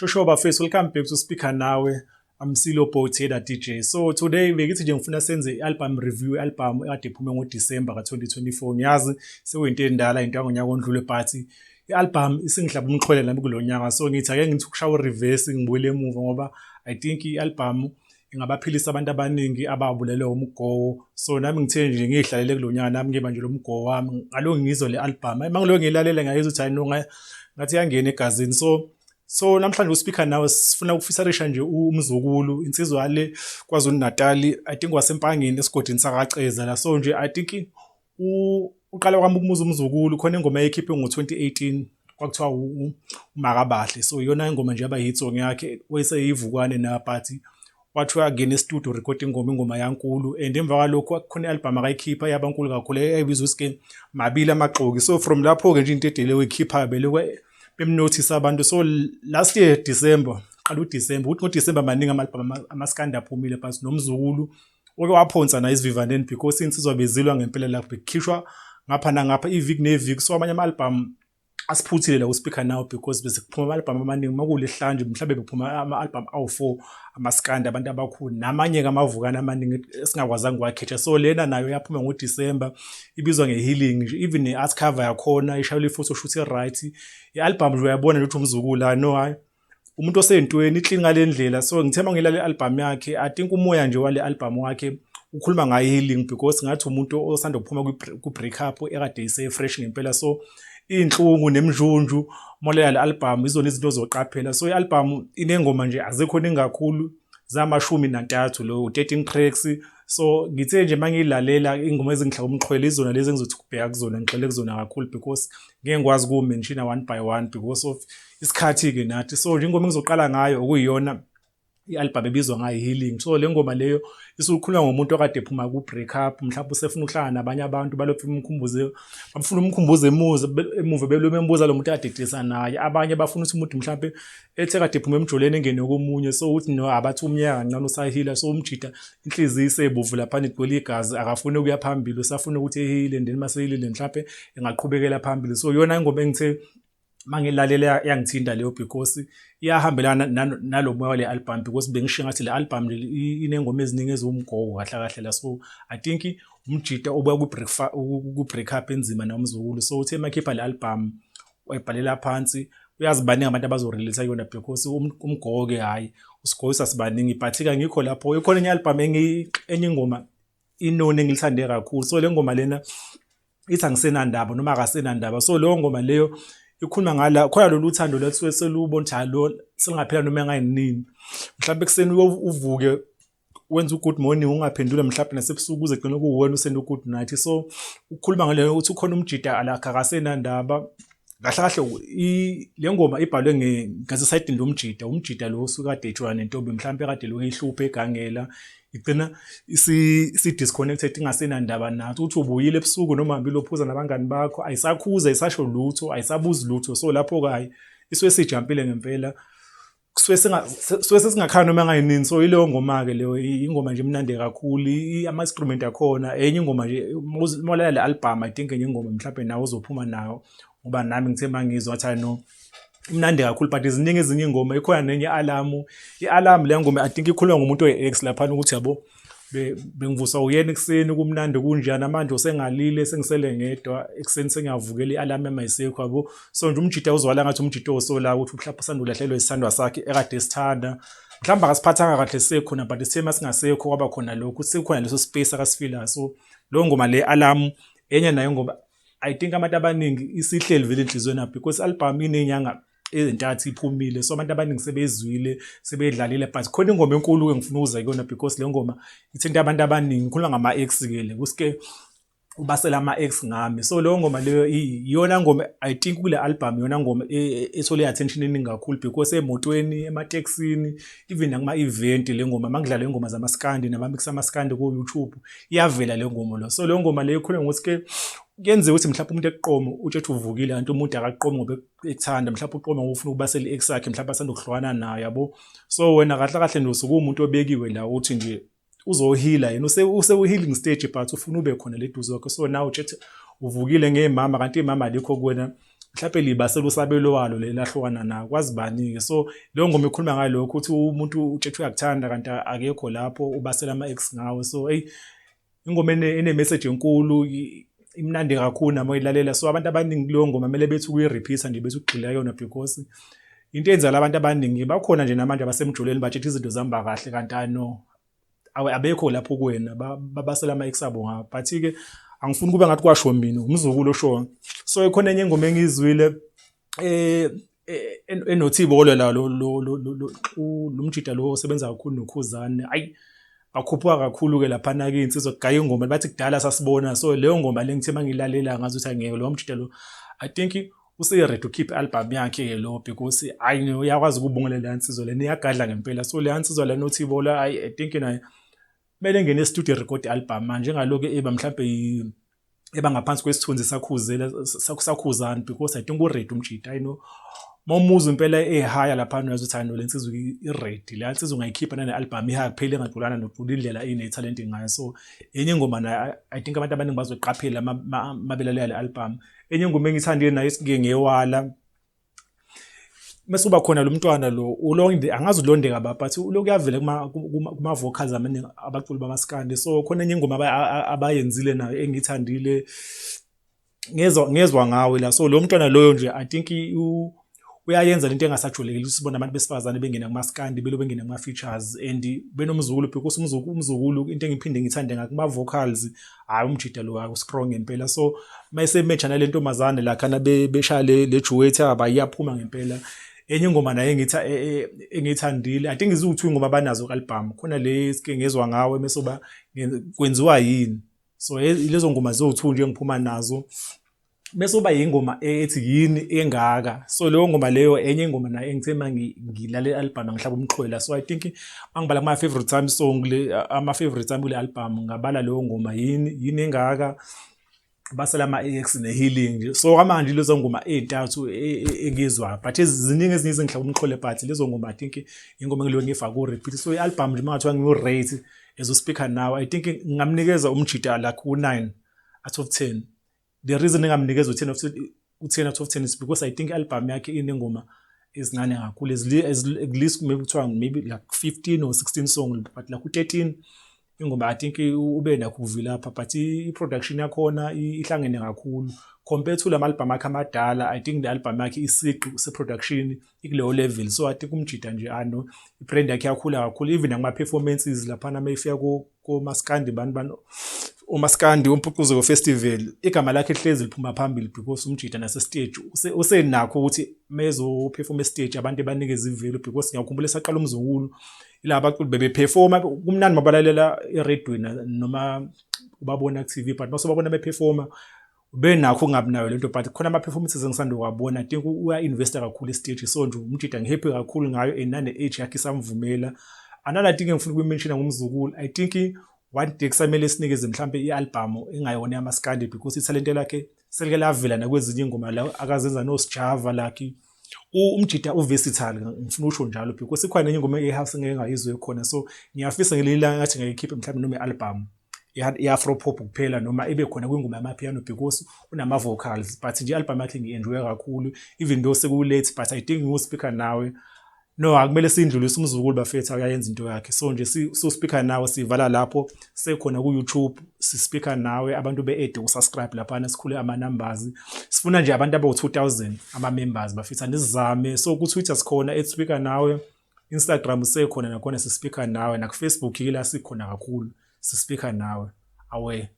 Shosho bafethu, welcome back to Speaker Nawe. I'm Silo Boy Taylor DJ. So today bengithi nje ngifuna senze i-album review, i-album ekade iphume ngoDecember ka-2024. Ngiyazi sekuyinto endala, into yangonyaka ondlule, but i-album isingihlaba umxhwele nami kulo nyaka. So ngithi ake ngithi ukushawa reverse, ngibuyele emuva, ngoba I think i-album ingabaphilisa abantu abaningi ababulelwe umgowo. So nami ngithe nje ngiyihlalele kulo nyaka, nami ngiba nje lo mgowo wami ngalo ngizwe le album. Uma ngilokhu ngiyilalela, ngayizwa ukuthi hayi no, ngathi yangena egazini. So namhlanje uSpeaker Nawe sifuna ukufeaturisha nje uMzukulu, insizwa le KwaZulu Natal, I think waseMpangeni, esigodini sakaCeza la. So nje I think uqala kwami ukumuza uMzukulu, khona ingoma eyikhiphe ngo-2018 kwakuthiwa uMakabahle. So iyona ingoma nje yaba hit song yakhe, wayeseyivukwane na, but wathi uyangena e-studio record ingoma, ingoma yankulu, and emva kwalokho khona i-album akayikhipha yaba nkulu kakhulu eyayibizwa ukuthi Mabili Amaxoki. So from lapho-ke nje into edele uyikhipha bele bemnothisa abantu. So last year December, qala uDecember, ukuthi ngoDecember maningi ama-album amaskandi aphumile, but noMzukulu oke waphonsa naye isivivaneni because insizwa bezilwa ngempela lapho, bekukhishwa ngapha nangapha iviki neviki. So amanye ama-album asiphuthile la uSpeaker Nawe because bese kuphuma ama-album amaningi makulihlanje, mhlawumbe bekuphuma ama-album awu-4 amaskandi abantu abakhulu, namanye-ke amavukane amaningi esingakwazanga ukuwakhetha. So lena nayo yaphuma ngoDisemba, ibizwa nge-Healing nje. Even ne-art cover yakhona ishayelwe i-photoshoot e-right. I-album nje uyabona nje ukuthi uMzukulu no, hayi, umuntu osey'ntweni i-clean ngale ndlela. So ngithe uma ngilale i-album yakhe, I think umoya nje wale album wakhe ukhuluma ngayo i-healing because ngathi umuntu osanda kuphuma ku-break up ekade ise-fresh ngempela. So iy'nhlungu nemjunju molela le album izona izinto ozoqaphela. So i-album inengoma nje azikho ningi kakhulu, zama-13 lo 13 tracks. So ngithe nje uma ngiyilalela, ingoma ezingihlaba umxhwele izona lezi engizothi ukubheka kuzona, ngigxile kuzona kakhulu because ngeke ngikwazi ukuwu-mentiona one by one because of isikhathi-ke nathi. So nje ingoma engizoqala ngayo okuyiyona i-album ebizwa ngayo i-Healing. So le ngoma leyo isukhuluma ngomuntu okade ephuma ku-break up, mhlawumbe usefuna ukuhlangana nabanye abantu, balokhu bemkhumbuze, bafuna umkhumbuze emuva emuva, belo bembuza lo muntu akade edisa naye. Abanye bafuna ukuthi umuntu mhlawumbe ethe kade ephuma emjolweni engene komunye, so uthi no, abathi umnyaka kancane usahila. So umjida inhliziyo isebovu laphana, igcwele igazi, akafuni ukuya phambili, usafuna ukuthi ehile and then masehilile mhlawumbe engaqhubekela phambili. So iyona ingoma engithe mangilalela yangithinta leyo because iyahambelana nalo moya wale album, because bengishiya ngathi le album inengoma eziningi eziwumgogo kahle kahle la. So I think umjida obuya ku-break up enzima noMzukulu, so uthe makhipha le album wayibhalela phansi, uyazi baningi abantu abazorelate kuyona because umgogo-ke hhayi usigoyisa sibaningi. But-ke angikho lapho, ikhona enye i-album, enye ingoma inoni engilithande kakhulu. So le ngoma lena ithi Angisenandaba noma Akasenandaba. So leyo ngoma leyo ikhuluma ngala khona lolu thando lwethu selubona ukuthi hhayi lo selingaphela noma engayinini, mhlawumbe ekuseni uvuke wenza u-good morning ungaphendula, mhlawumbe nasebusuku uze gcine kuwuwena usenda u-good night. So ukukhuluma ngaleyo ukuthi ukhona umjida lakhe akasenandaba kahle kahle. Le ngoma ibhalwe ngasesayidini lomjida, umjida lo osuke kade ejwayela nentombi, mhlawumbe kade lokhu eyihlupha egangela, igcina isi-disconnected, ingasenandaba nathi ukuthi ubuyile ebusuku noma hambile uphuza nabangani bakho, ayisakhuza, ayisasho lutho, ayisabuzi lutho. So lapho-ke hhayi, isuke sijampile ngempela, kusuke sesingakhala noma engayinini. So yileyo ngoma-ke leyo, ingoma nje imnandi kakhulu, ama-instrument akhona. Enye ingoma nje, uma ulalela le album, I think enye ingoma mhlawumbe nawe uzophuma nayo, ngoba nami ngithe uma ngizwa ngathi hayi no, imnandi kakhulu, but ziningi ezinye iy'ngoma. Ikhona nenye i-Alarm. I-Alarm leya ngoma I think ikhuluma ngomuntu oyi-ex laphana, ukuthi yabo bengivuswa uyena ekuseni kumnandi kunjani, manje usengalile, sengisele ngedwa ekuseni, sengiyavukela, i-alarm yami ayisekho, yabo. So nje umjida uzwakala ngathi umjida osola ukuthi mhlawumbe usanda ulahlekelwe isithandwa sakhe ekade esithanda, mhlawumbe akasiphathanga kahle sekhona, but sithe masingasekho kwaba khona lokhu sekukhona leso space akasifilayo. So leyo ngoma le Alarm enye nayo ngoba I think abantu abaningi isihleli vele enhliziyweni yabo because i-album iney'nyanga ezintathu iphumile, so abantu abaningi sebezwile, sebedlalile. But khona ingoma enkulu-ke ngifuna ukuza kuyona because le ngoma ithinta abantu abaningi, ngikhuluma ngama-ex-ke le, kusike ubasela ama-ex ngami. So leyo ngoma leyo iyona ngoma I think kule album, iyona ngoma ethole i-attention eningi kakhulu because emotweni, ematekisini, even nakuma-event le ngoma makudlalwa ingoma zamaskandi nama-mix amaskandi ku-YouTube iyavela le ngoma lo. So leyo ngoma leyo ikhuluma ngokuthi-ke kuyenzeka ukuthi mhlawumbe umuntu ekuqome, utsho ethi uvukile, kanti umuntu akaqomi ngoba ekuthanda, mhlawumbe uqoma ngoba ufuna ukubasela i-ex yakhe, mhlawumbe asanda ukuhlukana nayo, yabo. So wena kahle kahle nje usuke uwumuntu obekiwe la uthi nje uzohila yena, useku-healing stage, but ufuna ube khona le duze kwakhe. So nawe utsho uvukile ngemama, kanti imama alikho kuwena. Mhlawumbe libasela usabelo walo leli ahlukana nawo kwazi bani-ke. So leyo ngoma ikhuluma ngalokho ukuthi umuntu utshethe uyakuthanda kanti akekho lapho ubasela ama-ex ngawe. So eyi ingoma ene-message enkulu imnandi kakhulu nami oyilalela. So abantu abaningi kuleyo ngoma kumele bethi ukuyi-repeat-a nje bethi ukugxila kuyona because into eyenzakala abantu abaningi bakhona nje namanje abasemjolweni batshethe izinto zihamba kahle kanti I know abekho lapho kuwena babasela ama-ex abo ngapha. But-ke angifuni kube ngathi kwasho mina umzukulu oshoyo. So ikhona enye ingoma engiyizwile enoThibolo la lo lo lo lo mjida lo osebenza kakhulu noKhuzani. Ayi bakhuphuka kakhulu-ke laphana-ke iy'nsizwa kugaya ingoma bathi kudala sasibona. So leyo ngoma le ngithe uma ngiyilalela ngazi ukuthi angeke lo mjida lo I think use-ready ukhiphe i-album yakhe-ke lo because hhayi uyakwazi ukubongelela leya nsizwa lena iyagadla ngempela. So leya nsizwa lena uThibola hhayi I think naye kumele engene e-studio record i-album manje engalokhu eba mhlampe eba ngaphansi kwesithunzi sakhuzela sakhuzani because I think u-ready umjita. I know uma umuzwa impela ehaya laphana uyazi ukuthi hayi no le nsizwa i-ready, leya nsizwa ungayikhipha nane-album ihaya kuphela engadlulana nokudlula indlela enethalente ngayo. So enye ingoma nayo I think abantu abaningi bazoqaphela mabelalela le album. Enye ingoma engiyithandile nayo esike ngewala mase uba khona lo mntwana lo ulonde angazi ulondeka ba but ulokhu uyavela kuma vocals amaningi abaculi bamaskandi. So khona enye ingoma abayenzile nayo engiyithandile ngezwa ngezwa ngawe la. So lo mntwana loyo nje I think uyayenza lento engasajwayelekile ukuthi sibone abantu besifazane bengena kumaskandi belo bengena kuma-features and benomzukulu because umzukulu into engiphinde ngithande ngakho kuma-vocals hhayi umjida lo aku-strong ngempela. So mayesemeja nale ntombazane lakhana beshaya le duet aba iyaphuma ngempela. Enye ingoma naye engithi engiyithandile I think iziwu-two ingoma abanazo ku-album khona le sike ngezwa ngawe mese uba kwenziwa yini. So lezo ngoma ziwu-two nje engiphuma nazo bese uba yingoma ethi yini engaka. So leyo ngoma leyo enye ingoma nayo engithe uma ngilale i-album ngihlaba umxhwele. So I think mangibala kuma-favorite time song le ama-favorite ami kule album ngabala leyo ngoma yini yini engaka basela ama-ex ne-healing nje. So kwamanje lezo ngoma ey'ntathu engizwayo but ziningi ezinye ezingihlaba umxhwele but lezo ngoma I think ingoma engiloke ngiyifaka ku-repeat. So i-album nje uma ngathiwa ngiyu-rate as u-speaker now I think ngingamnikeza umjita like u-9 out of 10. The reason engamnikeza u-10 of u-10 out of 10 is because I think i-album yakhe inengoma ezincane kakhulu at least maybe kuthiwa maybe like 15 or 16 songs but like u-13 ingoma I think ube nakho ukuvilapha but i-production yakhona ihlangene kakhulu compared to lama album akhe amadala. I think the album yakhe isiqu se-production ikuleyo level. So I think umjida nje ano i-brand yakhe yakhula kakhulu even nakuma-performances laphana uma ifika komaskandi bani bani umaskandi umpucuzo festival igama lakhe lihlezi liphuma phambili because umjida nase-stage usenakho ukuthi mezo-perform e-stage abantu banikeze i-value because ngiyakhumbula esaqala umzukulu ila abaculi bebeperforma kumnandi mabalalela eredweni noma ubabona ku-TV but mase ubabona beperforma benakho ungabi nayo lento but khona ama-performances engisanda kuwabona I think uya-investa kakhulu e-stage. So nje umjida ngi-happy kakhulu ngayo and nane-age yakhe isamvumela. Another thing engifuna ukuyi-mentiona ngumzukulu, I think one day kusamele sinikeze mhlampe i-album engayona yamaskandi because ithalente lakhe selike lavela nakwezinye iy'ngoma la akazenza noSjava like umjida u-versatile ngifuna usho njalo because ikhona enye ingoma ye-house engeke ngayizwe khona. So ngiyafisa ngelinye ilanga ngathi ngiyikhiphe mhlawumbe noma i-album i-afro pop kuphela noma ibe khona kwingoma yamapiano because unama-vocals but nje i-album yakhe ngi-enjoya kakhulu even though seku-late but I think ngiwu-speaker nawe no akumele siyindlulise umzukulu bafethu uyayenza into yakhe. So nje so-speaker nawe sivala lapho sekhona ku-YouTube si-speaker nawe abantu be-add u-subscribe laphana sikhule ama-numbers sifuna nje abantu abawu-2000 ama-members bafethu anisizame. So ku-Twitter sikhona @speaker nawe, Instagram sekhona nakhona si-speaker nawe, naku-Facebook yila sikhona kakhulu si-speaker nawe awe.